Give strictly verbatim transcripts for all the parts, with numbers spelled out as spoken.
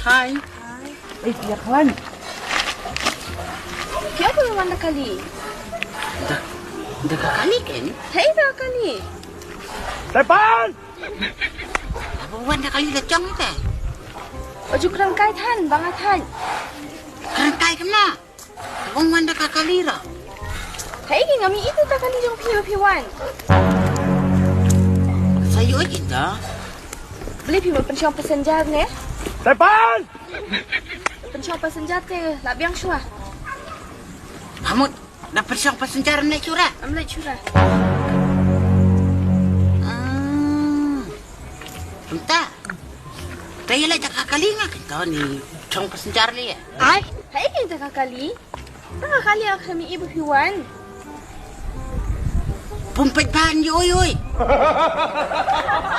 Hi. Hi. Eh, phi ïa khwan. Phi ïa khwan da kali. Da, da ka kali kan? Hei da kali. Tepan! Ba wan da kali la jong te. Oju krang kai than, bang a than. Krang kai kena. Wong wan da ka kali ra. Hei ki ngam i itu ta kali jong phi phi wan. Sa yu oi kita. Beli phi ma pensiong passenger ne. Tepan. Pensiong passenger te la biang shwa. Hamut da pensiong passenger ne chura. Am le chura. Hmm. Entah. Tayo la jaka kali nga kita ni chong passenger le. Ai, hai kita ka kali. Taka kali ak kami ibu hiwan. Pumpet ban yo oi oi.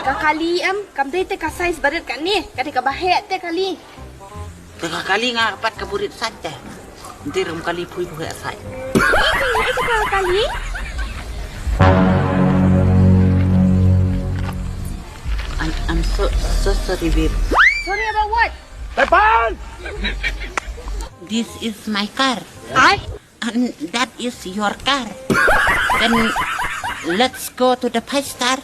Ka kali em, kam dei te ka size barit ka ni, ka dei ka bahe te kali. Taka kali nga pat ka burit sat te. Ndir rum kali pui buhe sat. Ito ka kali. I'm, I'm so so sorry, babe. Sorry about what? Tepan! This is my car. Ai. And that is your car. Then let's go to the five star.